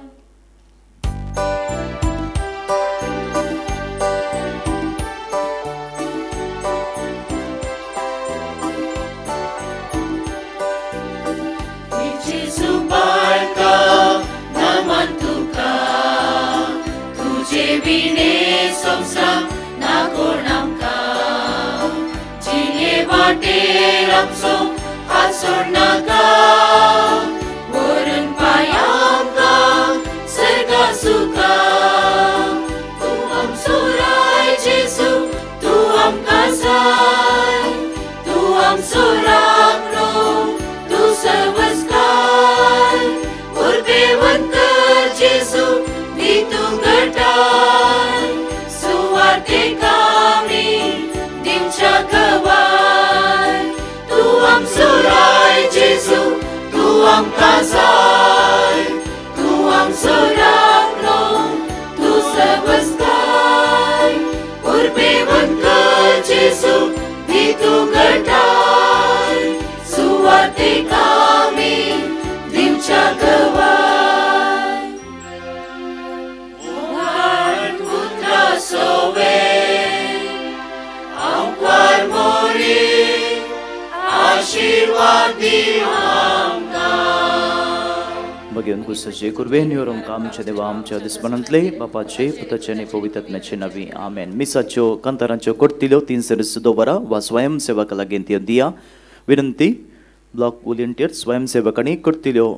जेजू बाळका नमन तुका, तुजे विणे संवसार ना कोण आमकां. जिणे वाटेर आमचो हात सोडनाका, व्हरून पांय आमकां सर्गा सुखा. तूं आमचो राय जेजू, तूं आमकां जाय, तूं आमचो राखणो, तूं सर्वस्कार. उर्बेवंत कर जेजू, दी तूं घटाय, सुवार्तेक आमी दिवच्या गवाय. तूं आमचो राय आमकां जाय, तूं आमचो राखणो, तूं सवस्ताय, उर्बेवंत कर जेजू, दी तूं घटाय, सुवातेक आमी दिवच्या गवाय. मुखार पुत्रा सोवे आंकवार मोरी, आशिर्वाद दी आमकां. भगेवन कुसाचे कुर्बेन योरोंक आमच्या देवा आमच्या दुस्मनांतले बापाचे पुताचे आनी पवित्रात्म्याचे नांवी आमेन. मिसाच्यो कांतारांच्यो करतिल्यो 302 वरां वा स्वयंसेवका लागीं त्यो दिया. विनंती, ब्लॉक वॉलंटियर स्वयंसेवकांनी करतिल्यो